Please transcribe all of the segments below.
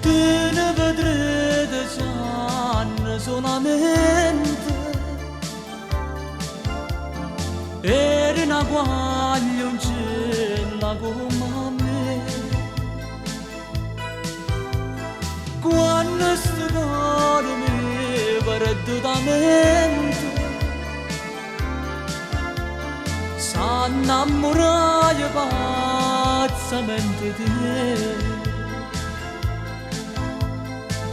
Teneva 13 anni solamente. Era una guaglioncella come a me. Quando sto core mi perdutamente S'annammuraje pazzamente 'e te.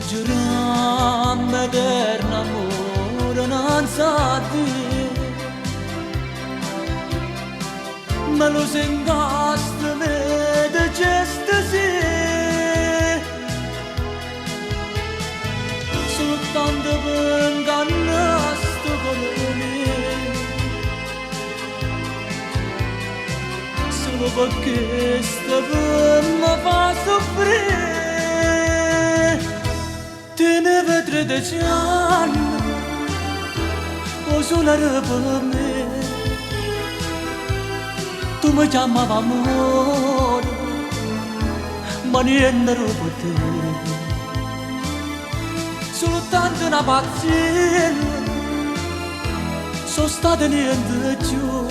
Giuramm' eterno ammore 'nnanze a Dio. Me lusingaste, me diciste sì. Sultanto pe' 'ngannà stu core mio. Solo pe' chesto pe' me fa suffrì. Teneva 13 anni, 'o sole era pe' me. Tu me chiammav ammore, ma niente era pe' te. Soltanto 'na pazziella, so' stato niente cchiù.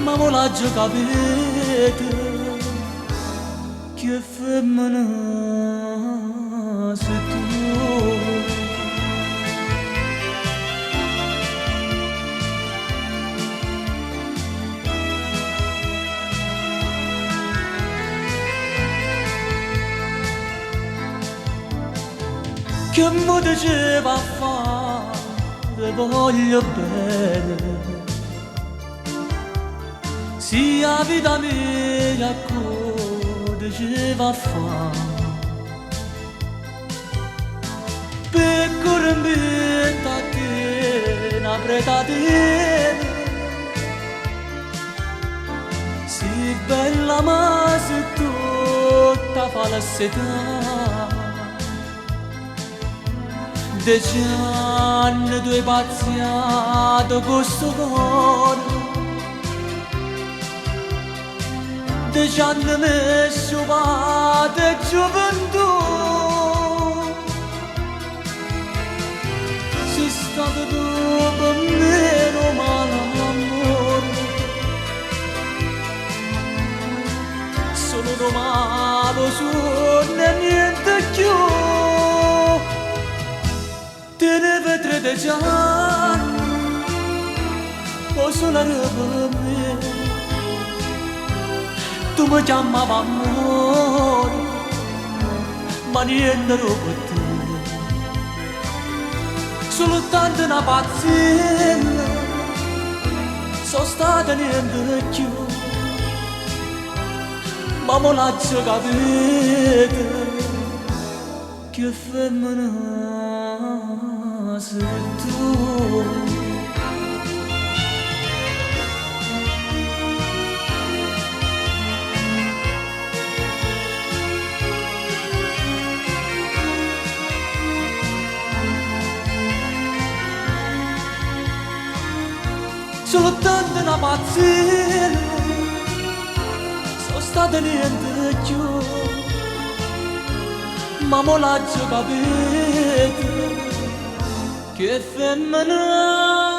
Ma mo l'aggio capito che femmena si tu. Che me diceva a fa' te voglio bene. Si 'a vita mia diceva a fa'. Pe' core 'mpietto a te 'na preta tiene. Si bella ma si tutta falsità. 10 anni tu hai pazziato con sto core. 10 anni m'hê sciupato 'a gioventù. Si stata tu pe' me nu malammore. Solo nu malo suonno e niente cchiù. Teneva 13 anni, 'o sole era pe' me. Tu me chiammav ammore, ma niente era pe' te. Soltanto 'na pazziella, so' stato niente cchiù. Ma mo l'aggio capito che femmena si tu. Soltanto 'na pazziella, so' stato niente cchiù. Ma mo l'aggio capito che femmena.